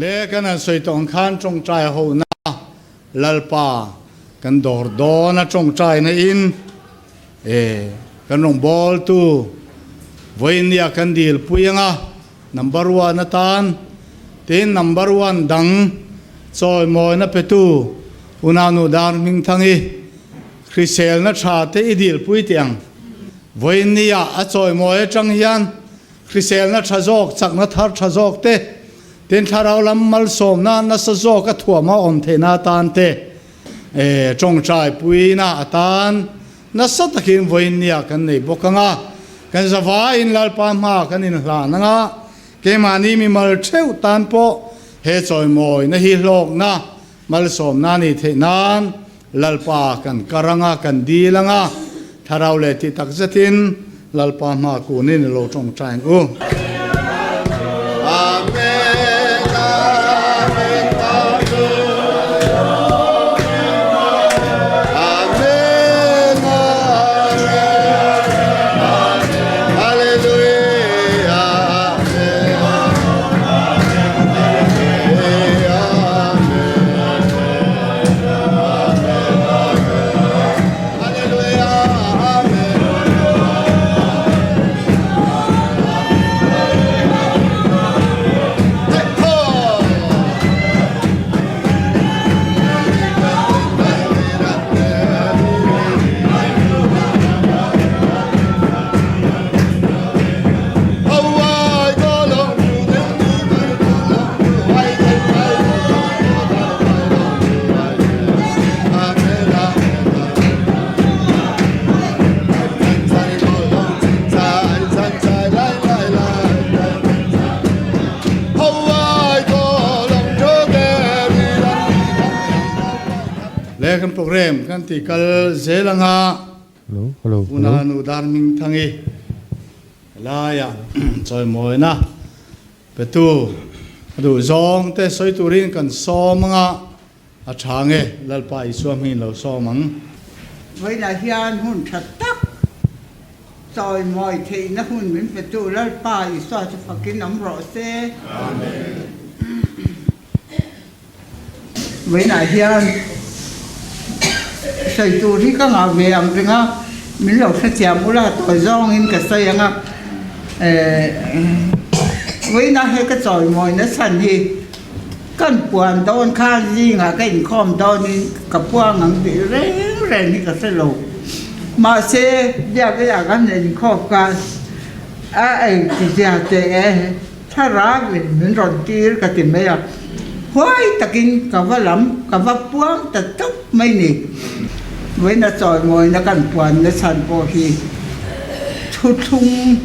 Le kan han sawi tawh ang khan tawngtai hona Lalpa kan dawr dawn a tawngtaina in e kan rawngbawltu vawinia kan dilpui anga number one atan tin number one dang chawimawina petu Unanu Dar Hmingthangi hriselna tha te i dilpui teh ang. Vawinia a chawimawi atang hian hriselna tha zawk, chakna thar tha zawk te, tin thlarau lam malsawmna nasa zawk a thuam a awm theihna atan te, tawngtai puina atan nasa takin vawinia kan nei bawk ang a. Kan zavaiin Lalpa hma kan inhlan ang a, keimahni mimal theuh tan pawh he chawimawina hi hlawkna Malsawmna ni theih nan Lalpa kan kar anga, kan dil anga, thlarau leh tih tak zetin Lalpa hma kunin i lo tawngtai ang u. Amen Amen Amen Amen Hallelujah Le kan program kan ti kal zel anga unanu Darhmingthangi laia chawimawina Petu, a duh zawng te sawi turin kan sawm anga a tha nge Lalpa Isua hmingin lo sawm ang. Vawilah hian hun tha tak chawimawi theihna hun min petu Lalpa Isua chu fakin awm rawh se. Amen. Vawiinah hian sawi tur hi ka ngah ve ang reng a, min lo hrethiam ula tawi zawngin ka sawi ang a, vawiinah he ka chawimawina chhan hi kan puan dawn khan zingah ka inkhawm dawnin ka puang ang tih reng reng hi ka hre lo. Mahse, biakina kan inkhawm khan a engtizia teh e. Thlarau in min rawn tir ka ti mai a, huai takin ka va lam, ka va puang ta tawp mai ni. Vawiina chawimawina kan puanna chhan pawh hi thuthlung,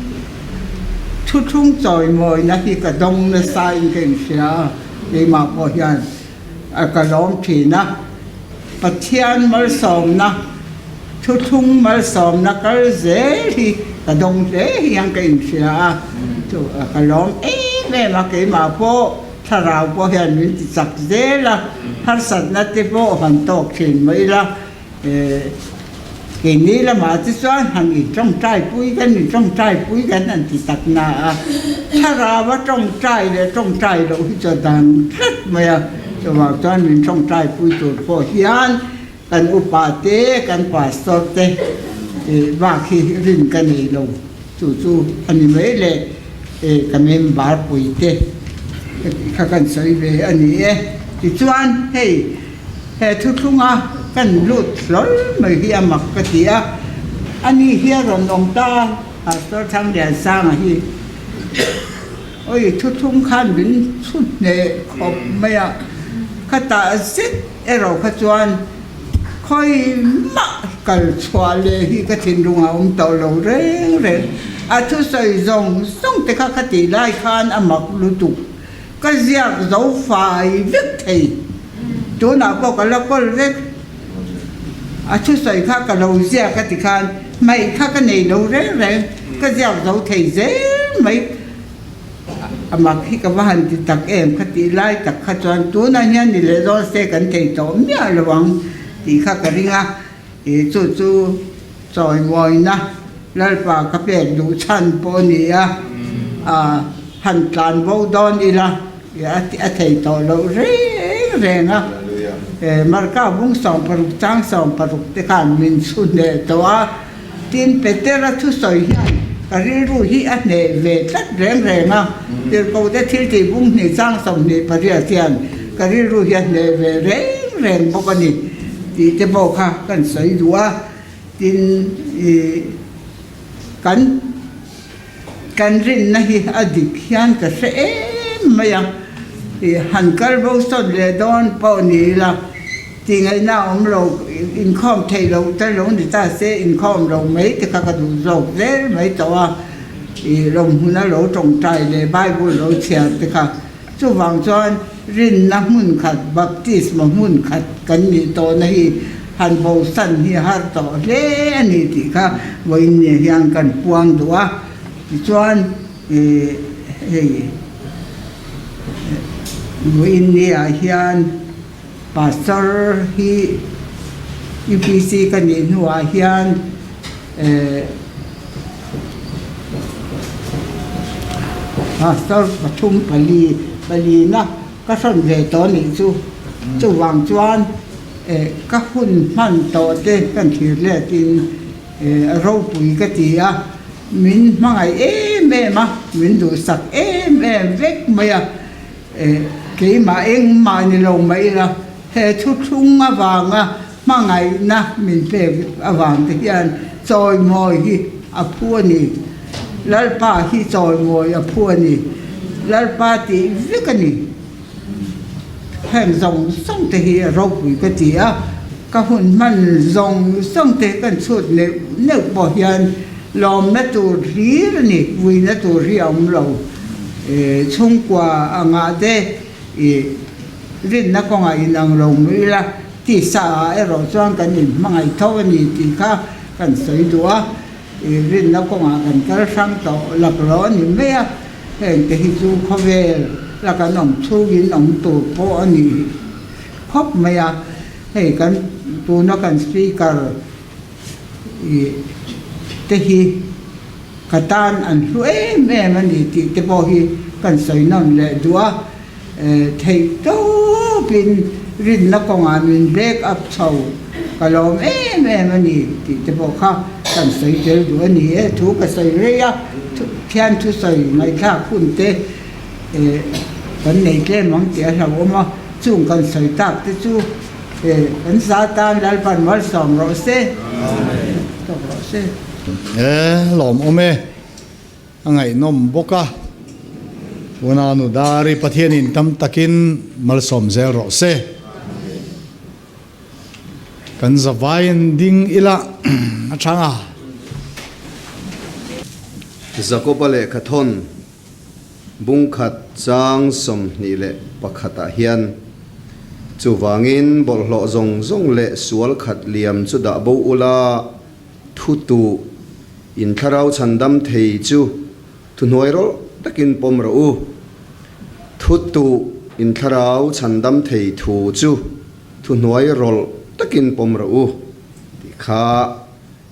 thuthlung chawimawina hi ka dawng nasa in ka inhria a, keimah pawh hian a ka lawm thin a. Pathian malsawmna, thuthlung malsawmna kal zel hi ka dawng hle hian ka inhria a, chu ka lawm em em a, keimah pawh thlarau pawh hian min ti chak zel a, harsatna te pawh han tawk thin mai ila, keini lamah te chuan han intawngtai pui kan intawngtai pui kan han ti tak na a, thlarau a tawngtai leh tawngtai loh hi chu a dan tlat mai a. Chuvang chuan min tawngtai pui tur pawh hian kan upa te, kan pastor te bak hi rin ka nei lo. Chu chu a ni mai le ka member pui te kha kan sawi ve a ni e. Tichuan hei he thuthlunga kan lut hlawl mai hi a mak ka ti a, ani hi a rawn awm ta Pastor Thangliansanga hi. Oi, thuthlung khan min chhu hneh khawp mai a, ka tah zet erawh kha chuan khawi mah kal chhuah leh hi ka thinlung a awm tawh lo reng reng. A thusawi zawng zawng te kha ka tih lai khan a mak lutuk, ka ziak zo fai vek thei, tunah pawh ka la kawl vek. A thusawi kha ka lo ziak a ti khan hmaih kha ka nei lo reng reng, ka ziak zo thei zel mai. A mak hi ka va han ti tak em kha tih lai tak kha chuan tunah hian ni leh zawn se kan thei tawh miah lo ang tih kha ka ring a, ih chu chu chawimawina Lalpa ka pek duh chhan pawh a ni a, ah han tlan bo dawn ila. a thei tawh loh reng reng a. Marka bung 16 chang 16 te khan min chhu hneh tawh a. Tin, Petera thusawi hian ka rilru hi a hneh ve tlat reng reng a. Tirhkohte thiltih bung hnih chang 28 hian ka rilru hi a hneh ve reng reng bawk a ni tih te pawh kha kan sawi duh a. Tin, ih kan kan rinna hi a dik hian ka hre em mai a, ih han kal bo sawt leh dawn pawh ni ila tih ngaihna a awm lo, inkhawm theih loh te lo ni ta se inkhawm lo mai te kha ka duh zawk zel mai tawh a, ih lawmhmuna lo tawngtai leh Bible lo chhiar te kha. Chuvang chuan rinna hmun khat, baptisma hmun khat kan nih tawhna hi han bosan hi har tawh hle a ni tih kha vawiin hian kan puang duh a. Tichuan hei vawiin niah hian Pastor hi UPC ka nih hnuah hian Pastor pathum pali palina ka hrawn ve tawh nih chu. Chuvang chuan ka hun hman tawh te kan thlir letin ropui ka ti a, min hmangaih em em a, min duhsak em em vek mai a. Keimah engmah ni lo mai ila, he thuthlung avanga hmangaihna min pek avang te hian chawimawi hi a phu a ni. Lalpa hi chawimawi a phu a ni. Lalpa tih vek a ni. Heng zawng zawng te hi a ropui ka ti a, ka hun hman zawng zawng te kan chhut neuh neuh pawh hian lawmna tur hlir a ni, vuina tur hi a awm lo. Chhungkua angah te i rinna kawngah inang lo mai ila, tisa ah erawh chuan kan inhmangaih tho a ni tih kha kan sawi duh a, i rinna kawngah kan kal hrang tawh laklawh a ni mai a, heng te hi chu khawvel la kan awm chhungin awm tur pawh a ni khawp mai a, hei kan tuna kan speaker i te hi ka tan an hlu em em a ni tih te pawh hi kan sawi nawn leh duh a, theih tawpin rinna kawngah min back up chho ka lawm em em a ni tih te pawh kha kan sawi tel duh a ni e, thu ka sawi rei a, thian thusawi ngaihthlak hun te kan nei tlem ang tih a hlauhawm a, chung kan sawi tak te chu. Kan za tan Lalpan malsawm rawh se. Tawk rawh se. E lawmawm e, a ngaihnawm bawk a, Unau Dari Pathianin tam takin malsawm zel rawh se. Kan zavaiin ding ila a chhang a. Jakoba lehkha thawn Bungkhat chang 21 ah hian, Chuvangin bawlhhlawh zawng zawng leh sual khat liam chu dah bo ula, thu tuh in thlarau chhandam thei chu thuhnuai rawlh takin pawm rawh u. Thu tuh in thlarau chhandam thei thu chu thuhnuai rawlh takin pawm rawh u tih kha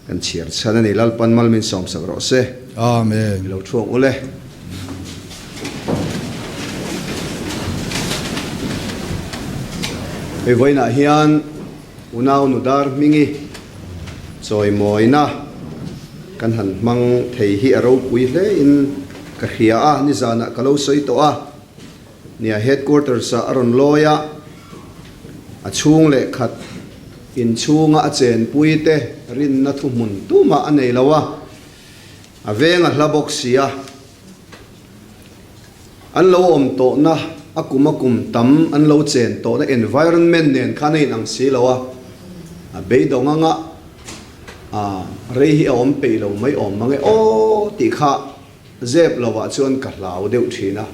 Kan chhiar chhan a ni, Lalpan mal min sawmsak rawh se. Amen. I lo thuang ule. Hei vawiinah hian unau nudar hmingi chawimawina kan han hmang thei hi a ropui hle in ka hria a, nizanah ka lo sawi tawh a, nia headquarters ah a rawn lawi a, A chhung leh khat inchhunga a chenpui te rinna thuhmun tumah a nei lo a, a veng a hla bawk si a. An lo awm tawhna, a kum a kum tam an lo chen tawhna environment nen khan a inang si lo a, a beidawng anga a rei hi a awm peih lo mai awm mang e aw tih kha Zep lovah chuan ka hlau deuh thin a,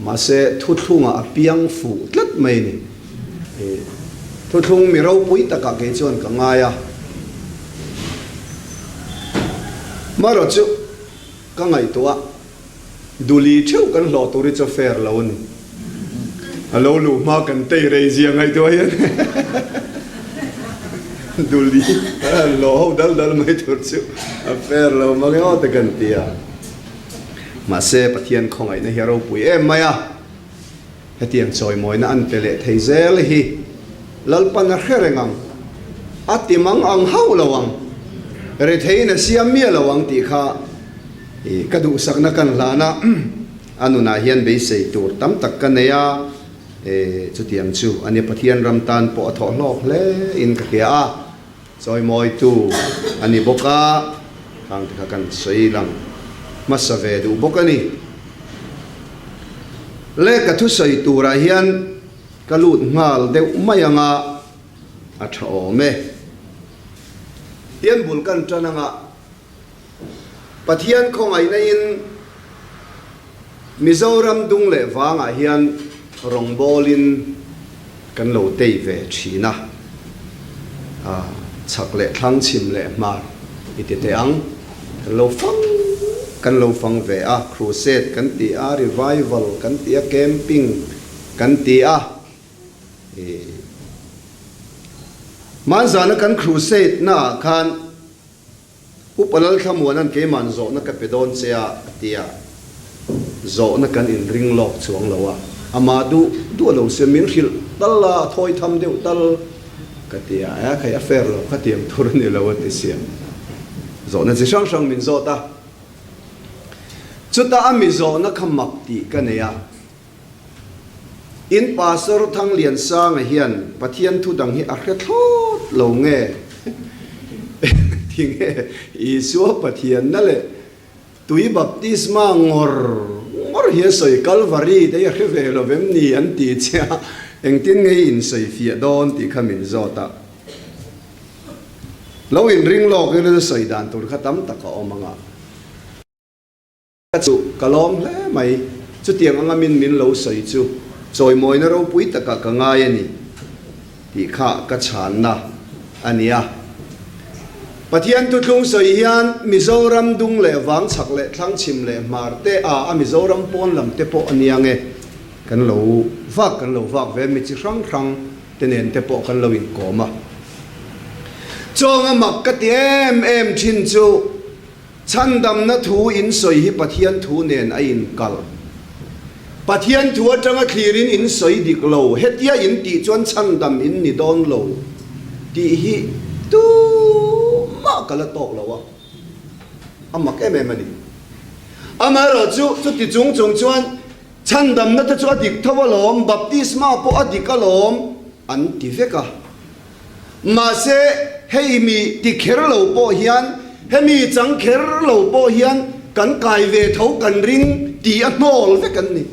mahse thuthlungah a piang fuh tlat mai a ni. Thuthlung mi ropui takah kei chuan ka ngai a, marawh chu ka ngaihtuah a, duli theuh kan hlawh tur hi chu fair lo a ni. A lo luh hma kan tei rei zia ngaihtuah hian duli kan han hlawh ho dal dal mai tur chu a fair lo mang e aw te kan ti a. Mahse Pathian khawngaihna hi a ropui em mai a. Hetiang chawimawina an pe leh thei zel hi Lalpan a hre reng ang, a ti mang ang hauh lo ang, retheiin a siam miah lo ang tih kha ka duhsakna kan hlan a, a nunah hian beisei tur tam tak ka nei a, chutiang chu a ni Pathian ram tan pawh a thawh hlawk hle in ka hria a, chawimawitu a ni bawk a, khang te kha kan sawi lang hmasa ve duh bawk a ni. Le ka thusawi turah hian. Ka lut nghal deuh mai anga a tha awm e. Tian bul kan tan anga Pathian khawngaihna in Mizoram dung leh vangah hian rawngbâwl in kan lo tei ve thin a, chhak leh thlang chhim leh hmar i ti teh ang, kan lo fang kan lo fang ve a, crusade kan ti a, revival kan ti a, camping Kan ti a, i Hmanzana kan crusade na ah khan Upa Lalthlamuana'n keima'n zawhna ka pe dawn che a, a ti a. Zawhna kan inring lawk chuang lo a, amah duh duh a lo se min hrilh tal a, a thawi tham deuh tal ka ti a, e khai a fair lo kha tiang tur a ni lo a ti sia. Zawhna chi hrang hrang min zawt a, chutah a mi zawhna kha mak tih ka nei a. In Pastor Thangliansanga hian Pathian thu dang hi a hre thlawt lo nge? Tinge Isua Pathianna leh tui baptisma ngawr ngawr hi a sawi Kalvari te hi a hre ve lo vem ni an ti che a, engtin nge i insawifiah dawn tih kha min zawt a. Lo inring lawk ila sawi dan tur kha tam tak a awm ang a. Ka chu ka lawm hle mai. Chutiang anga min min lo sawi chu chawimawina ropui takah ka ngai a ni tih kha ka chhanna a ni a. Pathian thuthlung sawi hian Mizoram dung leh vang chhak leh thlang chhim leh hmar te a a Mizoram pawn lam te pawh a nia nge kan lo vak kan lo vak ve mi chi hrang hrang te nen te pawh kan lo inkawm a. Chawnga mak ka ti em em thin chu Chhandamna thu in sawi hi Pathian thu nen a inkalh. Pathian thu atanga thlirin in sawi dik lo, hetia in tih chuan chhandam in ni dawn lo tih hi tumah ka la tawk lo a, a mak em em a ni. Amaherawhchu, chuti chung chung chuan chhandamna te chu a dik tho alawm, baptisma pawh a dik alawm an ti vek a. Mahse, hei mi ti kher lo pawh hian, hemi chang kher lo pawh hian kan kai ve tho kan ring tih a hnawl vek an ni.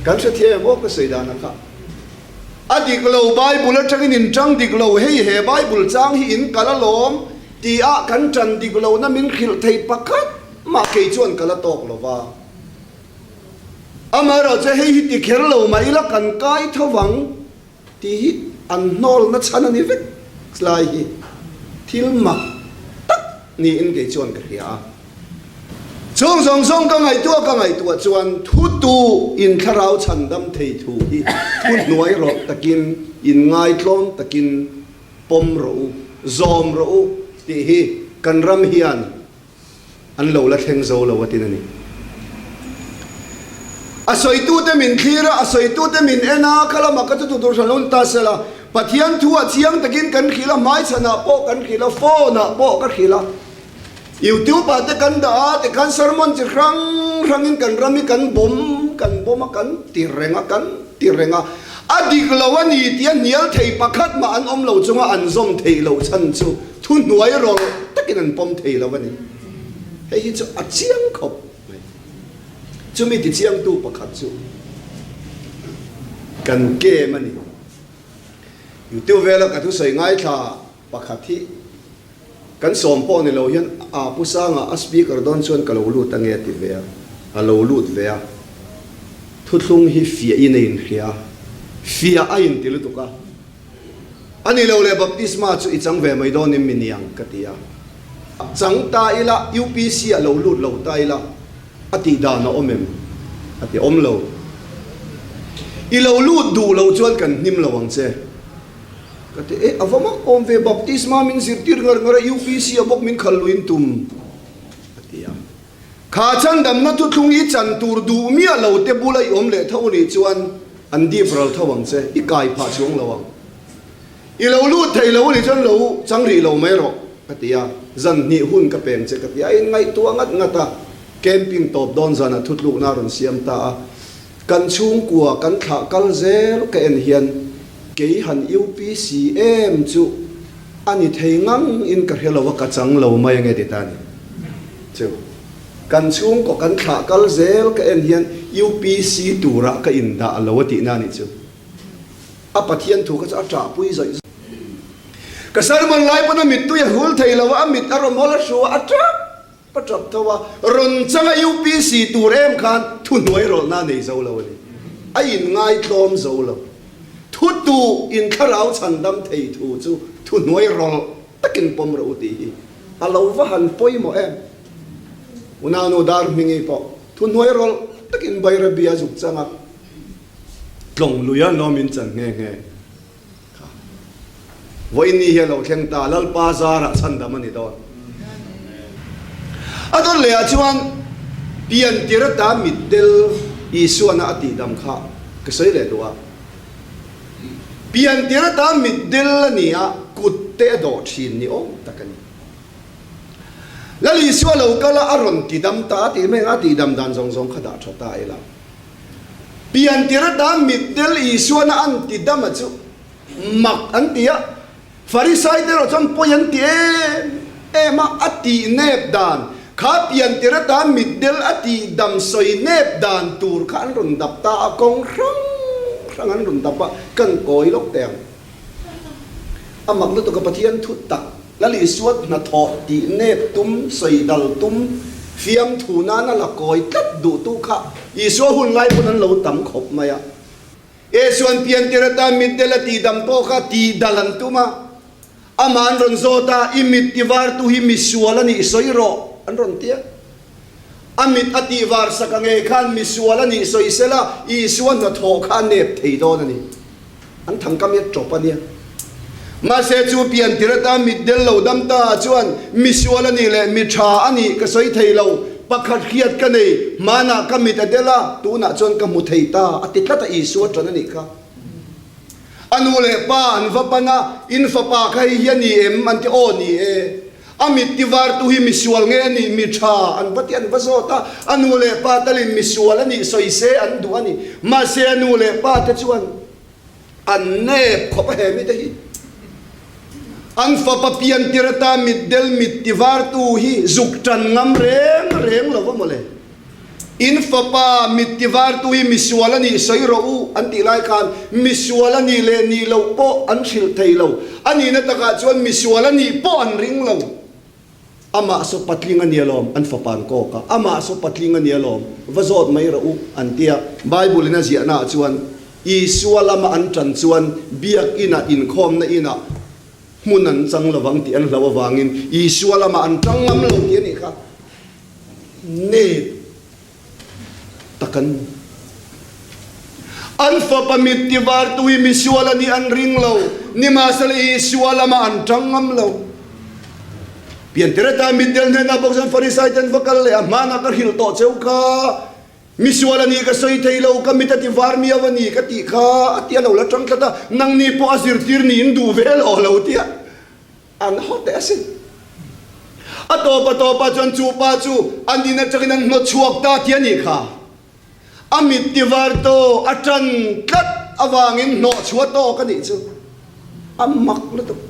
Kan hrethiam em aw ka sawi dan a kha. A dik lo Bible atangin in tang dik lo, hei he Bible chang hi in kal alawm tih ah kan tan dik lohna min hrilh thei pakhat mah kei chuan ka la tawk lo va. Amaherawhchu hei hi ti kher lo mah ila kan kai tho vang tih hi an hnawlna chhan a ni vek lai hi thil mak tak niin kei chuan ka hria a. Chung zawng zawng ka ngaihtuah ka ngaihtuah chuan thutu in thlarau chhandam thei thu hi thu hnuai rawh takin in ngaitlawm takin pawm rawh u, zawm rawh u tih hi kan ram hian An lo la thleng zo lo a tin a ni. A sawitute min thlir a, a sawitute min en a, kha lamah ka chutu tur hran lo ni ta se la, Pathian thu ah chiang takin kan hrilh a, hmaichhanah pawh kan hrilh a, phone ah pawh ka hrilh a, YouTube ah te kan dah a, tikhan sermon chi hrang hrangin kan ram hi kan bawm kan bawm a, kan ti reng a, kan ti reng a, a dik lo a ni tia hnial thei pakhat mah an awm lo chunga an zawm theih loh chhan chu Thuhnuai rawlh takin an pawm thei lo a ni. Hei hi chu a chiang khawp mai. Chumi tichiangtu pakhat chu kan kem a ni. YouTube vela ka thusawi ngaithla pakhat hi kan sawm pawh ni lo hian a Pu Sanga a speaker dawn chuan ka lo lut ange a ti ve a, a lo lut ve a. Thuthlung hi fiahin a inhria a, fiah a inti lutuk a. A ni lo le, baptisma chu i chang ve mai dawn em mi niang? ka ti a. Chang ta ila, UPC ah lo lut lo ta ila, a tih dan a awm em? A ti, Awm lo. I lo lut duh loh chuan kan hnim lo ang che. Ka ti, E, a va mak awm ve, baptisma min zirtir ngar ngar a, UPC ah bawk min khal luin tum, a ti a. Kha chhandamna thuthlung i chan tur duh miah lo te bula i awm leh tho nih chuan an dip ral tho ang che, i kai phah chuang lo ang. I lo lut thei lo nih chuan lo chang rih lo mai rawh, ka ti a. Zan hnih hun ka peng che ka ti a, a inngaihtuah ngat ngat a. Camping tawp dawn zanah thutlukna a rawn siam ta a. Kan chhungkua kan thlah kal zel ka en hian kei han UPC em chu a ni thei ngang in ka hre lo a, ka chang lo mai ange ti ta ni chu. Kan chhungkaw kan thlah kal zel ka en hian UPC turah ka indah lo a tihna a nih chu. A Pathian thu kha chu a ṭahpui zawih zawih. Ka sermon lai pawn a mittui a hul thei lo a, a mit a rawn hawl a hru a, a ṭap a ṭap tho a. Rawn changa UPC tur em khan thuhnuai rawlhna a nei zo lo a ni. A inngai tlawm zo lo. Thu tuh in thlarau chhandam thei thu chu thuhnuai rawlh takin pawm rawh u tih hi a lo va han pawimawh em. Unaunu Darhmingi pawh thuhnuai rawlh takin Bairabi a zuk chang a. Tlawng lui a lawm in chan nghe nghe kha. Vawiin ni hi a lo thleng ta, Lalpa zarah chhandam a ni dawn. A dawt leh ah chuan pian tir ata mitdel Isuana a tihdam kha ka sawi leh duh a. Pian tir ata mitdel a ni a, kut te a dawh thin ni awm tak a ni. Lal Isua lo kal a, a rawn tidam ta a tih mai ang a, a tihdam dan zawng zawng kha dah tha ta ila. Piantir atan mitdel Isuana an ti dam a chu mak an ti a, Farisai te erawh chuan pawi an ti em em a, a tih nep dan kha piantir atan mitdel a tih dam sawi nep dan tur kha an rawn dap ta a, kawng hrang hrang an rawn dap a, kan kawi lawk teh ang. A mak lutuk a Pathian thu tak Lal Isua hnathawh tih nep tum, sawi dal tum, fiamthu nana la kawi tlat duhtu kha Isua hun lai pawn an lo tam khawp mai a. Isuan piantir atan mitdel a tihdam pawh kha tihdal an tum a. Amah an rawn zawt a, I mit tivartu hi misual a nih sawi rawh, an rawn ti a. A mit a tihvar sak ang e khan misual a nih sawi sela Isua hnathawh kha a nep thei dawn a ni. An thangkam hi a tawp a nia. Mahse chu piantir atan mitdel lo dam ta ah chuan misual a nih leh mi tha a nih ka sawi thei lo. Pakhat hriat ka nei, hmanah ka mit a del a, tunah chuan ka hmu thei ta a ti tlat a Isua tan a nih kha. A nu leh pa an va pan a, in fapa kha hei hi a ni em? An ti, aw ni e. A mit tivartu hi misual nge a nih? Mi tha an va ti an va zawt a, a nu leh pa talin misual a nih sawi se an duh a ni. Mahse a nu leh pa te chuan an nep khawp a he mite hi. An fapa piantir ata mitdel mit tivartu hi zuk tan ngam reng reng lo va mawle. In fapa mit tivartu hi misual a nih sawi rawh u an tih lai khan misual a nih leh nih loh pawh an hrilh thei lo. A nihna takah chuan misual a nih pawh an ring lo. Amah saw patling a ni alawm, an fapa an kawk a. Amah saw patling a ni alawm, va zawt mai rawh u an ti a. Bible in a ziahna ah chuan Isua lama an tan chuan biakinn ah inkhawmna inah hmun an chang lovang tih an hlauh avangin Isua lamah an tang ngam lo tih a nih kha. Nep tak an ni. An fapa mit tivartu hi misual a nih an ring lo. Nimahsela Isua lamah an tang ngam lo. Piantir atan mitdel hnenah bawk chuan Farisai te an va kal leh a, Hmanah ka hrilh tawh cheu kha, misual a nih ka sawi thei lo, ka mit a tivar miau a ni ka tih kha a ti a lo la tang tlat a, nangni pawh a zirtir niin duh ve lo a lo ti a. An haw teh asin. A tawp a tawpah chuan chu pa chu an in atangin an hnawt chhuak ta tih a nih kha. A mit tivar tawh a tan tlat avangin hnawh chhuah tawk a nih chu. A mak lutuk.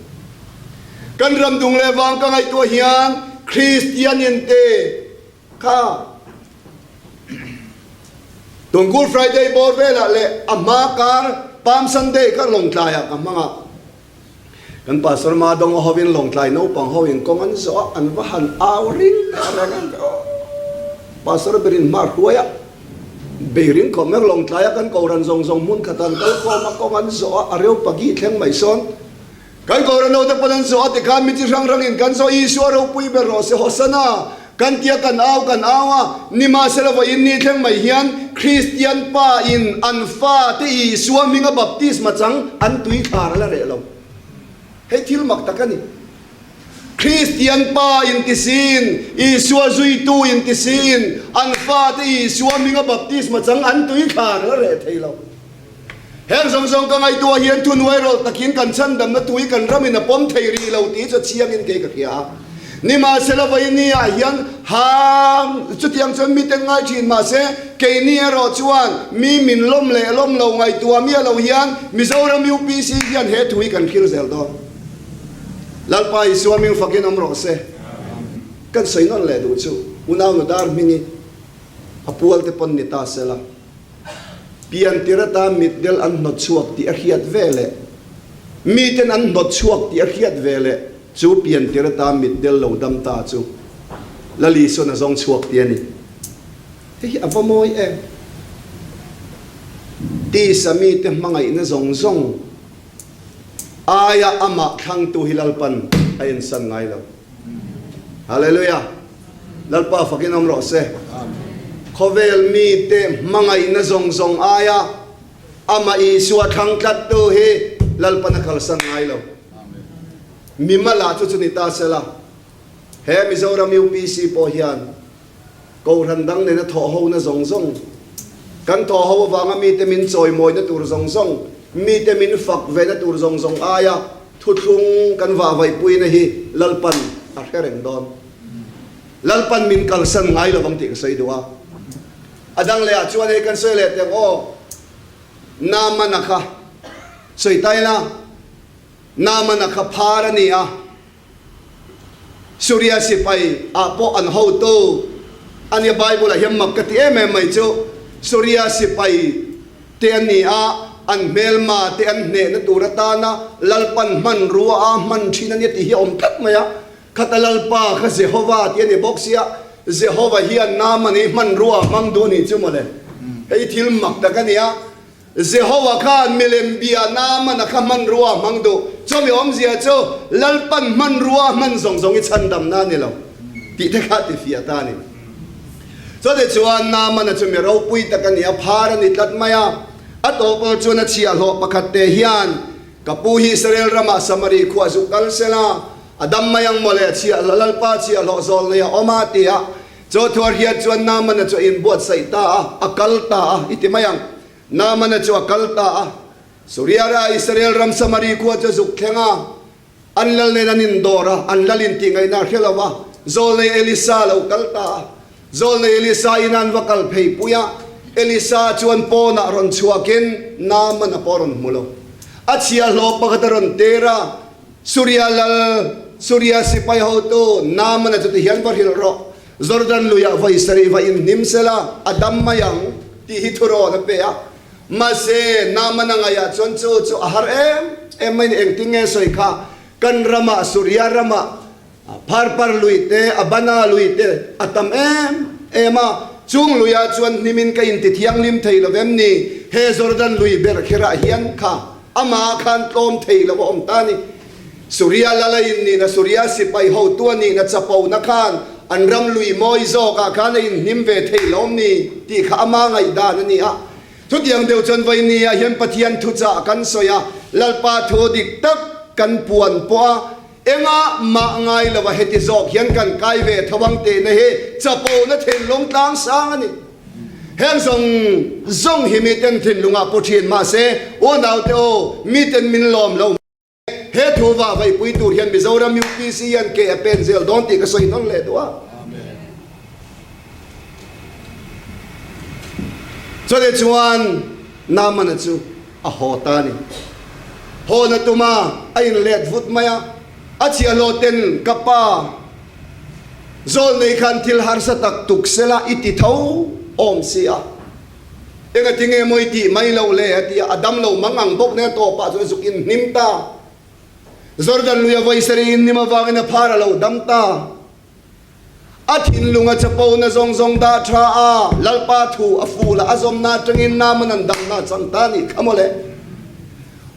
Kan ram dung leh vang ka ngaihtuah hian Kristian in te kha Tun Good Friday bawr velah leh a hma kar Palm Sunday kha Lawngtlaiah ka hmang a. Kan Pastor Madonga hovin Lawngtlai naupang ho in kawng an zawh a, an va han au ring teh reng a, Pastor berin hma hruai a, bei ring khawp mai Lawngtlai a kan Kohhran zawng zawng hmun khat an kal khawm a, kawng an zawh a, a reu pagi thleng mai sawn kan Kohhran ho te pawn an zawh a tikhan mi chi hrang hrang in kan zawh Isua ropui ber rawh se Hosana Kan tia kan au kan au a, nimahsela vawiin ni thleng mai hian Kristian pa in an fa te Isua hminga baptisma chang an tui thlar a la reh lo. Hei thil mak tak a ni. Kristian pa inti siin, Isua zuitu inti siin, an fate Isua hminga baptisma chang an tui thla rel reh thei lo. Heng zawng zawng ka ngaihtuah hian thunuai rawlh takin kan chhandamna tui kan ramin a pawm thei rih lo tih chu chiangin kei ka hria a. Nimahsela vawiini ah hian hang chutiang chuan miten ngai thin mahse keini erawh chuan mi min lawm leh lawm lo ngaihtuah miah lo hian Mizoram UPC hian he thu hi kan thlir zel dawn. Lalpa Isua ming fakin awm rawh se. Kan sawi nawn leh duh chu unau nu dar hmingi a pual te pawn ni ta sela. Piantir ata mitdel an hnawt chhuak tih a hriat ve leh miten an hnawt chhuak tih a hriat ve leh chu piantir ata mitdel lo dam ta chu Lali sawn a zawng chhuak tih a ni. Hei hi a va mawi em? Tisa mite hmangaihna zawng zawng aia amah thlangtu hi Lalpan a ensan ngai lo. Hallelujah! Lalpa fakin awm rawh se. Khawvel mite hmangaihna zawng zawng aia amah Isua thlang tlattu hi Lalpan a kalsan ngai lo. Mimala chu chu ni ta sela, he Mizoram UPC pawh hian Kohhran dang nena thawh hona zawng zawng, kan thawh ho avanga mite min chawimawina tur zawng zawng, mite min fak vena tur zawng zawng aia thuthlung kan vahvaihpuina hi Lalpan a hre reng dawn. Lalpan min kalsan ngai lovang tih ka sawi duh a. A dang leh ah chuan hei kan sawi leh teh ang aw, Naamana kha sawi ta ila, Naamana kha phar a ni a, Suria sipai ah pawh an hotu a nia Bible ah hian mak ka ti em em mai chu Suria sipai te an ni a, an hmelma te an hnehna tur atana Lalpan hmanrua a hman thin a nia tih hi a awm tlat mai a, khata Lalpa kha Jehova tih a ni bawk sia, Jehova hian Naaman hi hmanrua a hmang duh a nih chu mawle, hei thil mak tak a nia. Jehova khan milem bia Naamana kha hmanrua a hmang duh. Chumi awmzia chu Lalpan hmanrua a hman zawng zawng i chhandamna a ni lo tih te kha a tifiah ta a ni. Chutichuan Naamana chu mi ropui tak a ni a, phar a ni tlat mai a. A tawpawl chuan a chhiahhlawh pakhat te hian, Ka pu hi Israel ramah Samari khuah zuk kal sela, a dam mai ang mawle, chhiahhlawh Lalpa chhiahhlawh zawl nei a awm a, ti a. Chaw thuar hian chuan Naamana chu a inbuatsaih ta a, a kal ta a, i ti mai ang. Naamana chu a kal ta a. Suriara Israel ram Samari khua chu a zuk thleng a, an lal nen an indawr a, an lal intih ngaihna a hre lo va. Zawlnei Elisa a lo kal ta a. Zawlnei Elisa in an va kal phei pui a, Elisa chuan pawnah rawn chhuakin Naamana pawh a rawn hmu lo. A chhiahhlawh pakhat a rawn ter a. Suria lal, Suria sipai hotu Naamana chu tihian va hrilh rawh, Jordan luiah vawi sarih va inhnim sela, a dam mai ang, tih hi thurawn a pe a. Mahse, Naamana ngaihah chuan chu chu a har em em mai ni, engtin nge sawi kha, kan ramah, Suria ramah, Pharpar lui te, Abana lui te a tam em em a, chung luiah chuan hnimin ka inti thianghlim thei lo vem ni, he Jordan lui ber kherah hian kha amah khan tlawm thei lo a awm ta ni. Suria lala in nihna, Suria sipai hotu a nihna chapona khan an ram lui mawi zawkah khan a inhnim ve thei lo ni tih kha ama ngaihdan a ni a. Chutiang deuh chuan vawinia hian Pathian thuchah kan sawi a, Lalpa thu dik tak kan puan pawh a, Engah mah ngai lo a heti zawk hian kan kai ve tho ang tihna hi chapona thinlung tlang sang a ni. Heng zawng zawng hi miten thinlungah pu thin mahse unaute aw miten min lawm lo he thu vah vaipui tur hian Mizoram UPC hian ke a pen zel dawn tih ka sawi nawn leh duh a. Chutih chuan Naamana chu a haw ta a ni. Hawn a tum a, a inlet vut mai a. A chhiahhlawh ten, Ka pa, zawl nei khan thil harsa tak tuk sela i ti tho awm si a. Engati nge maw i tih mai loh le? a ti a. A dam lo mang ang bawk nen a tawpah chuan zuk inhnim ta. Jordan lui a vawi sarih inhnim avangin a phar a lo dam ta. A thinlung a chapona zawng zawng dah tha a, Lalpa thu a ful a, a zawmna atangin Naaman an damna a chang ta a nih kha mawle.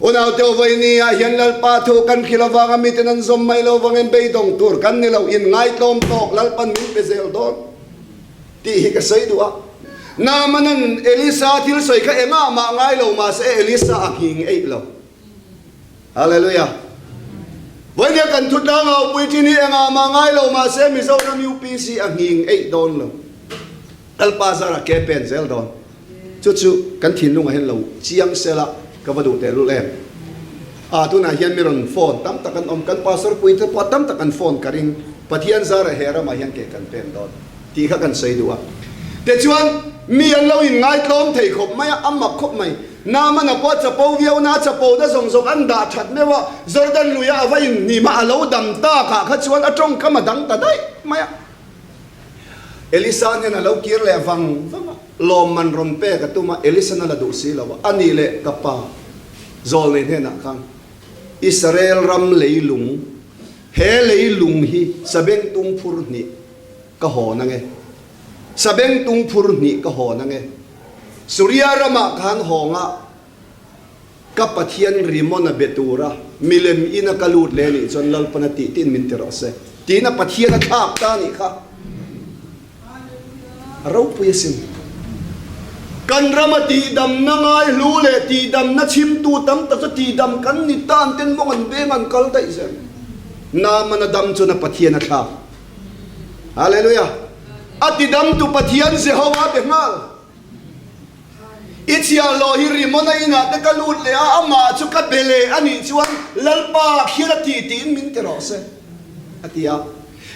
Unaute vawiini ah hian Lalpa thu kan hrilh avanga miten an zawm mai lo vangin beidawng tur kan ni lo, inngaihtlawm tawk Lalpan min pe zel dawn tih hi ka sawi duh a. Naaman an Elisa thil sawi kha engah mah ngai lo mahse Elisa a nghing eih lo. Hallelujah! Vawinia kan thutlang au pui thin hi engah mah ngai lo mahse Mizoram UPC a nghing eih dawn lo. Lalpa zarah ke pen zel dawn. Chu chu kan thinlungah hian lo chiang sela ka va duh tehlul em. A tunah hian mi rawn phone tam tak an awm, kan pastor pui te pawh tam tak an phone ka ring, Pathian zarah he ramah hian ke kan pen dawn tih kha kan sawi duh a. Tichuan mi an lo inngaitlawm thei khawp mai a, a mak khawp mai. Naamana pawh chapo viau na, chapo na zawng zawng an dah that meuh a, Jordan luia a va inhnim a, a lo dam takah kha chuan a tawngkam a dang ta daih mai a. Elisa hian a lo kir leh vang vang a, lawmman rawn pek a tum a, Elisan a la duh si lo a, a nih leh ka pa Zawlnei hnenah khan Israel ram leilung, he leilung hi sabengtung phur hnih ka hawn ange, sabengtung phur hnih ka hawn ange, Suria ramah khan hawnga ka Pathian Rimon a be tura milem ina ka lut leh anih chuan Lalpan a tih tiin min ti rawh se tiin a Pathian a thlak ta anih kha. A ropui asin. Kan rama tihdamna ngaihlu leh tihdamna chhimtu tam tak chu tihdam kan ni tan ten mawng an veng an kal daih zel. Naman a dam chuan a Pathian a thlak. Hallelujah! A tidamtu Pathian Jehovah be nghal. I chhiahhlawh hi Rimona inah te ka lut leh a, amah chu ka be leh a nih chuan Lalpa khian a ti tiin min ti rawh se, a ti a.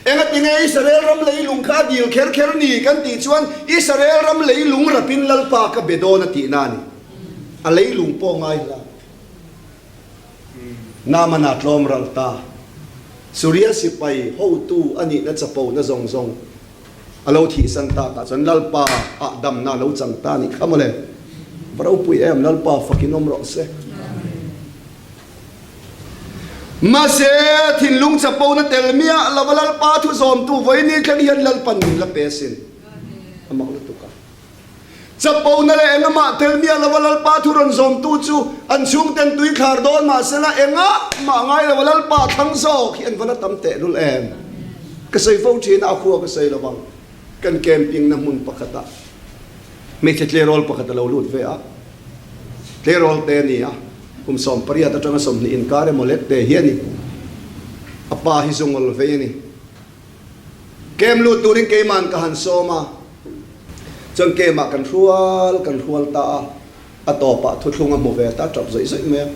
Engatinge Israel ram leilung kha a dil kher kher ni kan tih chuan Israel ram leilung rapin Lalpa ka be dawn a tihna a ni. A leilung pawh ngai hla. Naamana tlawm ral ta. Suria sipai hotu a nihna chapona zawng zawng a lo thihsan takah chuan Lalpa ah damna a lo chang ta a nih kha mawle. Va ropui em, Lalpa fakin awm rawh se. Mahse, thinlung chapona tel miah lova Lalpa thu zawmtu vawiini thleng hian Lalpan min la pe asin. A mak lutuk a. Chapona leh engahmah tel miah lova Lalpa thu rawn zawmtu chu an chhungten tui thlar dawn mahsela engahmah ngai lova Lalpa thlang zawk hi an va la tam tehlul em? Ka sawi fo thin a, a khua ka sawi lovang. Kan camping na hmun pakhatah hmeichhe tleirawl pakhat a lo lut ve a, tleirawl te a ni a, kum 18 atanga 20 inkar emaw lek te hi a ni. A pa hi zungawl vei a ni. Kem lut turin keiman ka han sawm a, chuan kemah kan hrual kan hrual ta a, a tawpah thuthlung a hmu ve ta tap zawih zawih mai a.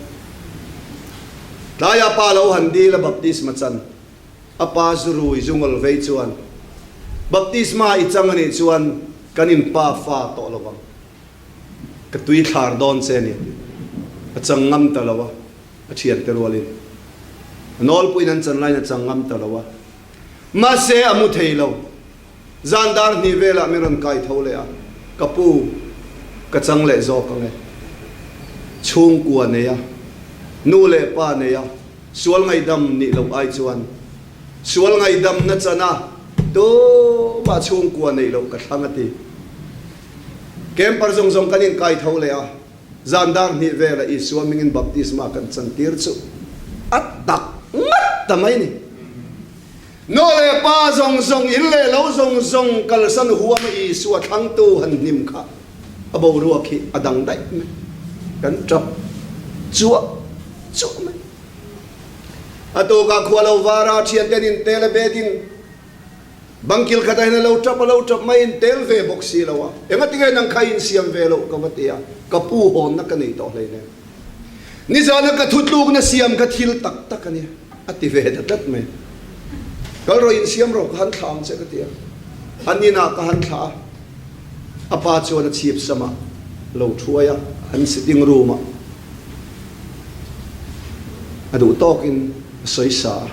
Tlaiah pa lo han dil a baptisma chan, a pa zu rui zu ngawl vei chuan, Baptisma i chang a nih chuan kan in pa fa tawh lo vang, ka tui thlar dawn che a ni a ti. A chang ngam ta lo a, a thiante rualin a nawlpuiin an chan laiin a chang ngam ta lo a. Mahse, a mu thei lo. Zan dar hnih velah min rawn kai tho leh a, Ka pu, ka chang leh zawk ang e. Chhungkua nei a, nu leh pa nei a, sual ngaihdam nih loh ai chuan sual ngaihdamna chan a, tumah chhungkua neih loh ka thlang a ti. Camper zawng zawng kan inkai tho leh a. Zan dar hnih vela Isua mingin baptisma kan chantir chu a tak ngat ta mai ni. Nu leh pa zawng zawng, in leh lo zawng zawng kalsan huama Isua thlangtu han hnim kha a boruak hi a dang daih mai. Kan tap chuah chuah mai. A tukah khua lo vara thianten intel a betin Bangkil khatah hian a lo tap a lo tap mai in tel ve bawk si lo a, engatinge nang kha in siam ve loh ka va ti a, ka pu hawnna ka nei tawh hleinem. Nizana ka thutlukna siam kha thil tak tak a nia, a ti ve ta tlat mai. Kal rawh in siam rawh ka han thlah ang che ka ti a, an inah ka han thlah a, a pa chuan a chhip samah lo thuai a, an sitting room ah a duh tawkin a sawi sa a.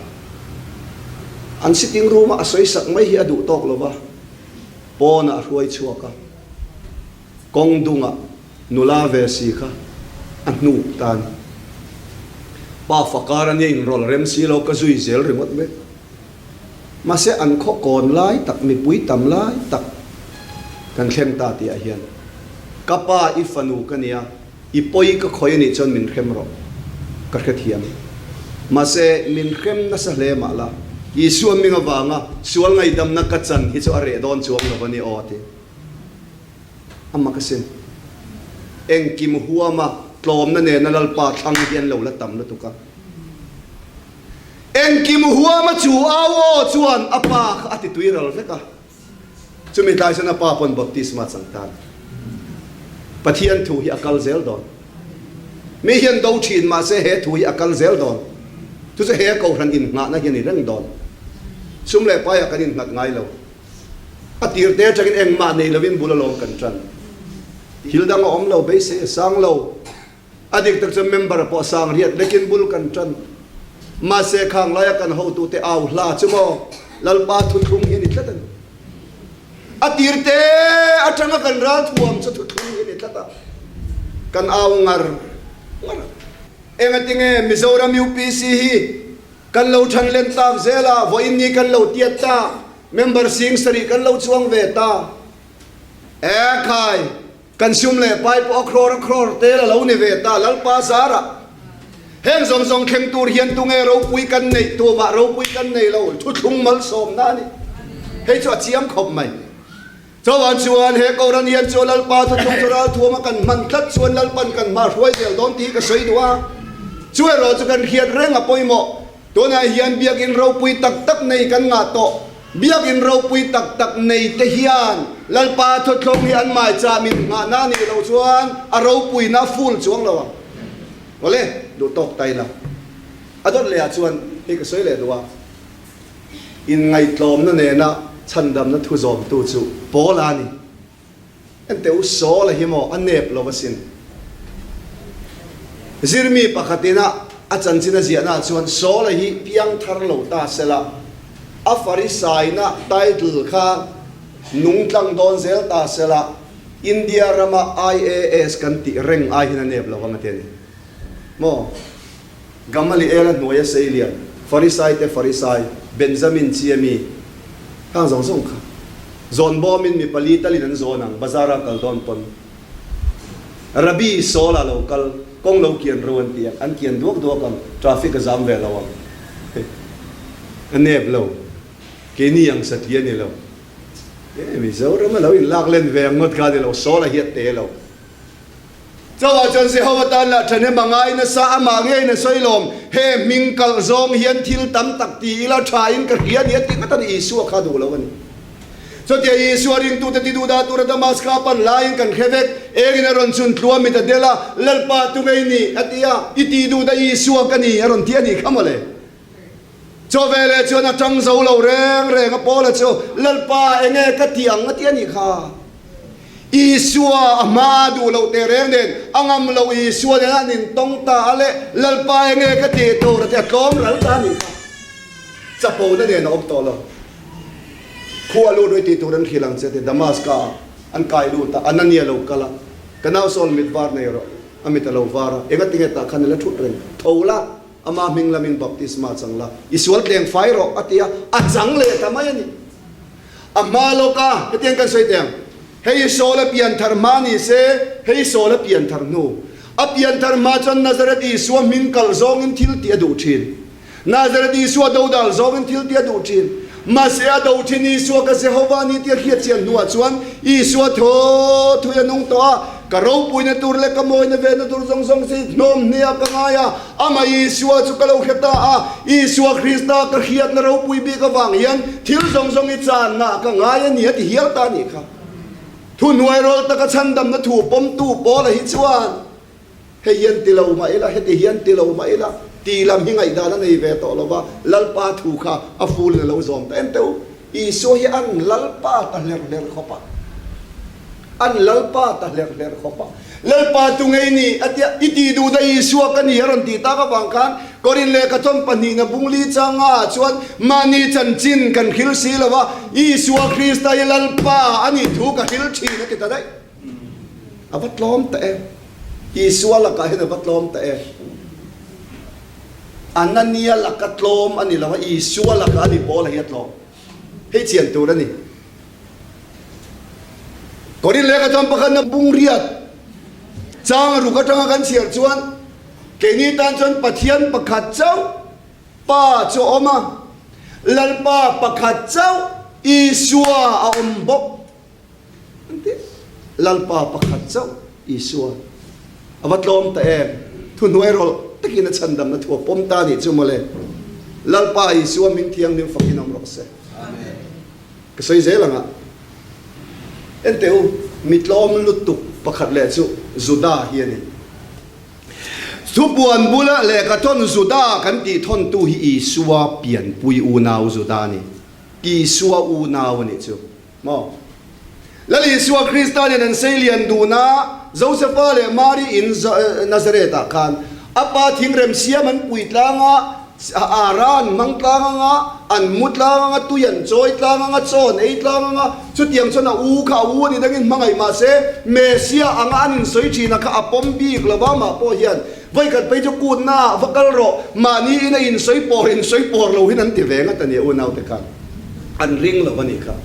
An sitting room a a sawi sak mai hi a duh tawk lo va, pawnah a hruai chhuak a, kawng dungah nula ve si kha a hnuk ta a ni. Pa fakar a nia inrawl rem si lo ka zui zel ringawt mai. Mahse an khaw kawn lai tak mipui tam lai tak kan thleng ta tihah hian ka pa i fanu ka nia, I pawi ka khawi anih chuan min hrem rawh, ka hrethiam. Mahse, min hrem nasa hle mah la, Isua hming avanga sual ngaihdamna ka chan hi chu a reh dawn chuang lo a ni aw, a ti. A mak asin. Engkim huama tlawmna nena Lalpa thlang hi an lo la tam lutuk a. Engkim huama chu au aw chuan a pa kha a ti tui ral vek a. Chumi tlai chuan a pa pawn baptisma chang tan. Pathian thu hi a kal zel dawn. Mi hian do thin mahse he thu hi a kal zel dawn. Chu chu he kohhran innghahna hi a ni reng dawn. Sum leh paiah kan innghat ngai lo. A tir te atangin engmah nei lovin bul alawm kan tan. Thil dang a awm lo, beisei a sang lo. A dik tak chuan member pawh sang riat lekin bul kan tan. Mahse khang laia kan hotute au hla chu maw Lalpa thuthlung hi a ni tlat a ni. A tir te atanga kan ral thuam chu thuthlung hi a ni tlat a, kan au ngar ngar a. Engatinge Mizoram UPC hi kan lo than len tak zel a, vawiin ni kan lo tiat ta, member sing sarih kan lo chuang ve ta. Ekhai! Kan sum leh pai pawh a crore a crore tel a lo ni ve ta Lalpa zarah. Heng zawng zawng thleng tur hian tunge ropui kan neih tumah ropui kan nei lo thuthlung malsawmna a ni. Hei chu a chiang khawp mai. Chauhan chuan he Koran hian chu Lalpa thuthlung chu ralthuama kan hman tlat chuan Lalpan kan hma hruai zel dawn tih ka sawi duh a. Chu erawh chu kan hriat reng a pawimawh. Tunah hian biakin ropui tak tak nei kan ngah tawh. Biakinn ropui tak tak nei te hian Lalpa thuthlawng hi an maichah min nghahna a nih loh chuan a ropuina a full chuang lo ang. Awle, duh tawk ta ila. A dawt leh ah chuan hei ka sawi leh duh a, inngaihtlawmna nena chhandamna thu zawmtu chu Paula a ni. Enteh u Saul a hi maw a nep lo asin. Zirmi pakhatin a a chanchin a ziahna ah chuan Saul a hi piang thar lo ta sela, a Farisaina title kha nung tlang dawn zel ta sela, India rama IAS kan tih reng ai hian a nep lo ang a ti a ni. Maw? Gamaliel-a hnuaia seilian, Farisai te Farisai, Benjamin chi ami, khang zawng zawng kha. Zawn bawmin mi pali talin an zawn ang, bazar-a kal dawn pawn. Rabbi Saul-a lo kal, kawng lo kian ro an ti ang, an kian duak duak ang, traffic a zam ve lo ang. A nep lo, keini ang satli a ni lo. E, Mizoram a lo inlak len ve ang ngawt kha a ni lo, Saul-a hi a te lo. Chauhah chuan Jehova tan lah ṭhahnem a ngai nasa, amah ngeiin a sawi lawm. He hming kalh zawng hian thil tam tak ti ila ṭhain ka hria a ni a ti ngawt a ni, Isua kha duh lo a ni. Chutia Isua ringtute ti duh dah tura Damaska pan laiin kan hre vek, engin a rawn chhun tluah mit a del a, Lalpa tu ngei ni? a ti a, I ti duh dah Isua ka ni a rawn ti a nih kha mawle. Chaw veleh chuan a ṭang zo lo reng reng a, Paula chu, Lalpa, enge ka ti ang? a ti a nih kha. Isua a hma duh loh teh reng nen, a ngam loh Isua nen an intawng ta a le, Lalpa, enge ka tih tur? a ti a, tlawm ral ta a nih kha. Chapona nen a awm tawh lo. Khua lut rui tih tur an hrilh ang che ti Damaska ah an kai lut a, Anania lo kal a, Ka nau Saul mit var nei rawh, a mit a lo var a, engatinge tah khan i la thut reng? Tho la! Ama hming lamin baptisma chang la, i sual tleng fai rawh a ti a, a chang leh ta mai a ni. A hma lawk a, hetiang kan sawi teh ang, hei Saul a pian thar hma ni se, hei Saul a pian thar hnu. A pian thar hma chuan Nazareth Isua hming kalh zawngin thil tih a duh thin. Nazareth Isua dodal zawngin thil tih a duh thin. Mahse a do thin Isua ka Jehovah ni tih a hriat chian hnuah chuan Isua thaw thui a nung tawh a, ka ropuina tur leh ka mawina vena tur zawng zawng si hnawm hniah ka ngai a, Amah Isua chu ka lo hre ta a, Isua Krista ka hriatna ropui bik avang hian thil zawng zawng i channa ka ngai a ni a ti hial ta a nih kha. Thuhnuai rawl taka chhandamna thu pawmtu Paula hi chuan, Hei hian ti lo mah ila, heti hian ti lo mah ila, ti lam hi ngaihdan a nei ve tawh lo va, Lalpa thu kha a fulin a lo zawm ta em teh u. Isua hi an Lalpa ta hler hler khawp a, an Lalpa ta hler hler khawp a, Lalpa tu ngei ni a tia, i tih duh daih Isua ka ni a rawn tih tak avang khan Korin lehkha thawm pahnihna bungli changa chuan mahni chanchin kan hril si lo va, Isua Krista hi Lalpa a nih thu ka hril thin a ti ta daih. A va tlawm ta e. Isua lakah hian a va tlawm ta e. Anania laka tlawm a ni lo a, Isua laka a ni Paula hi a tlawm. Hei chian tur a ni. Korin lehkha chuan pakhatna bungriat chang ruk atanga kan chhiar chuan keini tan chuan Pathian pakhat chauh Pa chu a awm a, Lalpa pakhat chauh Isua a awm bawk. An ti. Lalpa pakhat chauh Isua a va tlawm ta em? Thuhnuai rawlh takin a chhandamna thu a pawm ta anih chu mawle. Lalpa Isua hming thianghlim fakin awm rawh se. Ka sawi zel ang a. Enteh u, mi tlawm lutuk pakhat leh chu Juda hi a ni. Thupuan bula lehkha thawn Juda kan tih thawntu hi Isua pianpui unau Juda a ni. Isua unau a nih chu maw? Lal Isua Krista nen an sei lian dun a, Josefa leh Mari in Nazareth-ah khan a pa thingrem siam an pui tlang a, ara an hmang tlang ang a, an mu tlang ang a, tui an chawi tlang ang a, chaw an ei tlang ang a, chutiang chuan a u kha a u a ni dangin hmangaih mah se Messia anga an insawi thin a kha a pawm bik lo va, mah pawh hian vawikhat phei chu kutna ah va kal rawh, mahni in a insawi pawr insawi pawr lo hin an ti ve ngat a ni a unaute khan. An ring lo a nih kha.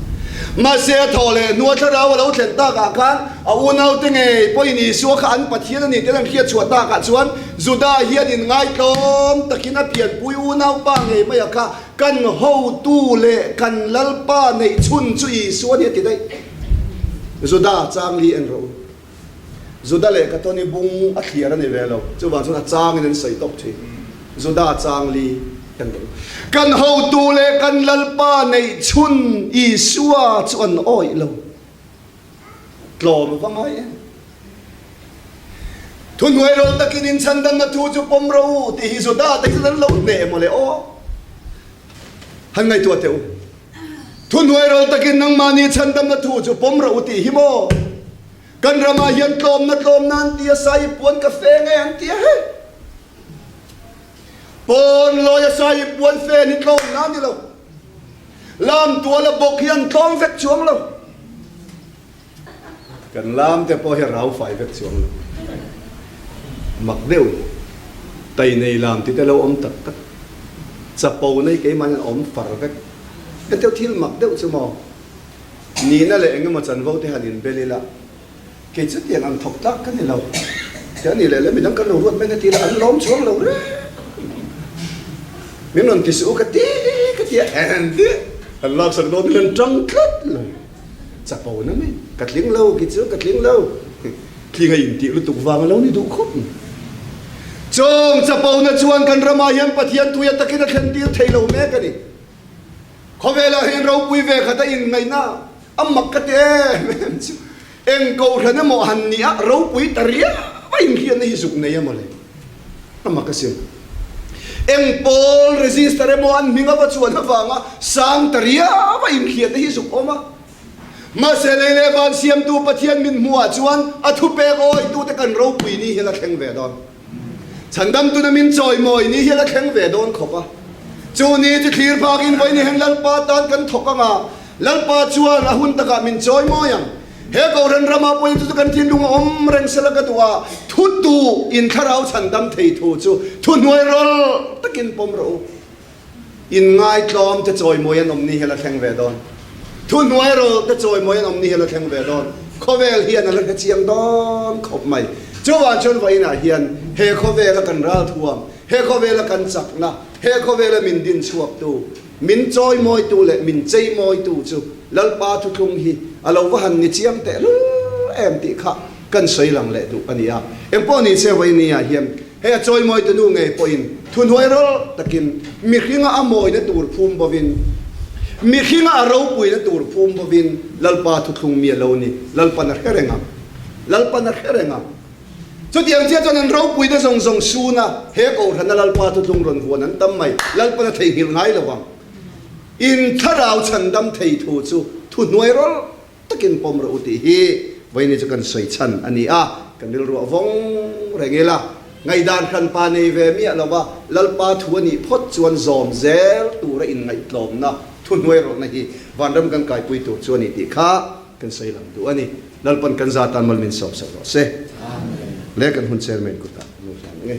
Mahse a thaw leh hnua thlarau a lo thlen takah khan a unaute ngei pawhin Isua kha an Pathian a ni tel an hriatchhuah takah chuan Juda hian inngaitlawm takin a pianpui unaupa ngei mai a kha kan hotu leh kan Lalpa neih chhun chu Isua a ni a ti daih. Juda chang li en rawh u. Juda leh Katoni bung a thliar a ni ve lo, chuvang chuan a changin an sawi tawp thin. Juda chang li kan lo. Kan hotu leh kan Lalpa neih chhun Isua chu an awih lo. Tlawm a va ngai em? Thuhnuai rawl takin inchhandanna thu chu pawm ro u tih hi Juda te hian an lo hneh maw le aw? Han ngaihtuah teh u. Thuhnuai rawl takin nangmahni chhandamna thu chu pawm rawh u tih hi maw? Kan ramah hian tlawmna tlawmna an ti a, sai puan ka fe nge an ti a he. Pawn lawi a sai puan fe ni tlawmna a ni lo. Lam tual a bawk hi an tlawm vek chuang lo. Kan lam te pawh hi a rau fai vek chuang lo. Mak deuh tai nei lam ti te lo awm tak tak. Chapo nei keimah hian awm far vek. Hetiang thil mak deuh chu maw? Nihna leh engemaw chanvo te han inbel ila, kei chu tiang ang thawk tlak ka ni lo. Tiang a nih leh leh midang kan lo ruat mai na ti ila an lawm chuang lo reng. Min rawn ti suh u ka ti ka ti a, engtin han laksak dawn in an tang tlat lo. Chapo na mai, ka tling lo ki chu ka tling lo. Tling a intih lutuk vang a lo ni duh khawp mai. Chawng chapo na chuan kan ramah hian Pathian tui a takin a thlen tir thei lo mek a ni. Khawvelah hian ropui ve khat a inngaihna a mak ka ti em em chu. Eng kohhran emaw han nih a ropui ta riau a inhriatna hi zuk nei emaw le? A mak asin. Eng pawl register emaw an hming a va chuan avanga sang ta riau a inhriatna hi zuk awm a. Mahse lei leh van siamtu Pathian min hmuhah chuan a thupek awitute kan ropui ni hian a thleng ve dawn. Chhandamtuna min chawimawi ni hian a thleng ve dawn khawp a. Chu ni chu thlir phakin vawiin hian Lalpa tan kan thawk ang a, Lalpa chuan a hun takah min chawimawi ang. He Kohhran ramah pawhin chu chu kan thinlung a awm reng sela ka duh a, thu tu in thlarau chhandam thei thu chu thuhnuai rawlh takin pawm rawh u. In ngaitlawm te chawimawi an awm ni hian a thleng ve dawn. Thuhnuai rawlh te chawimawi an awm ni hian a thleng ve dawn. Khawvel hian a la hre chiang dawn khawp mai. Chuvang chuan vawiinah hian he khawvela kan ralthuam, he khawvela kan chakna, he khawvela min din chhuaktu, min chawimawitu leh min cheimawitu chu Lalpa thuthlung hi a lo va han ni chiang tehlul em tih kha kan sawi lang leh duh a ni a. Engpawh ni se vawinia hian Hei a chawimawitu nu ngei pawhin thuhnuai rawlh takin mihringa a mawina tur phum bovin, mihringa a ropuina tur phum bovin Lalpa thuthlung mi a lo ni. Lalpan a hre reng ang. Lalpan a hre reng ang. Chutiang chiah chuan an ropuina zawng zawng suna he kohhrana Lalpa thuthlung rawn vuan an tam mai. Lalpan a theihnghilh ngai lo vang. In thlarau chhandam thei thu chu thuhnuai rawlh takin pawm rawh u tih hi vawiin chu kan sawi chhan a ni a, kan rilruah vawng reng ila, ngaihdan hranpa nei ve miah lova Lalpa thu a nih phawt chuan zawm zel tura inngaihtlawmna thuhnuai rawhna hi vanram kan kaipui tur chu a ni tih kha kan sawi lang duh a ni. Lalpan kan za tan mal min sawm sak rawh se. Le kan hun chairman kutah nu hlan ang e.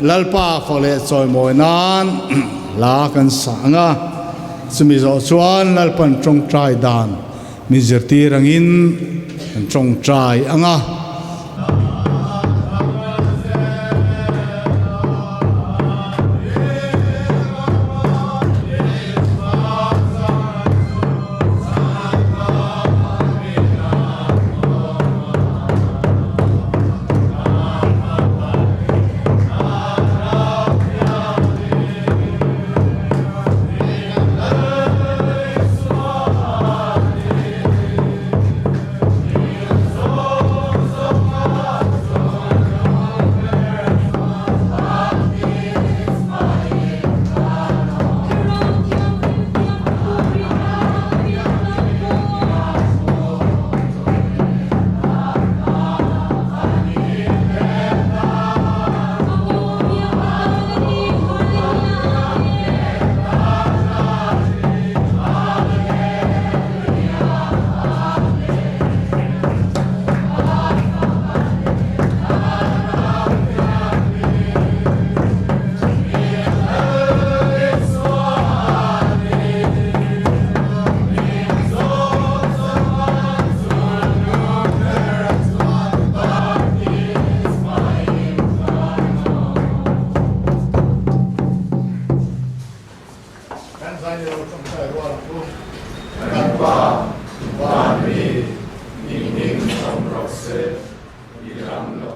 Lalpa fawh leh chawimawi nan hla kan sa ang a, chumi zawh chuan Lalpan tawngtai dan min zirtir angin kan tawngtai ang a. Kan zai ni lo tawngtai rual ang u. Kan Pa, Van mi, i hming chawm rawh se, i ram lo.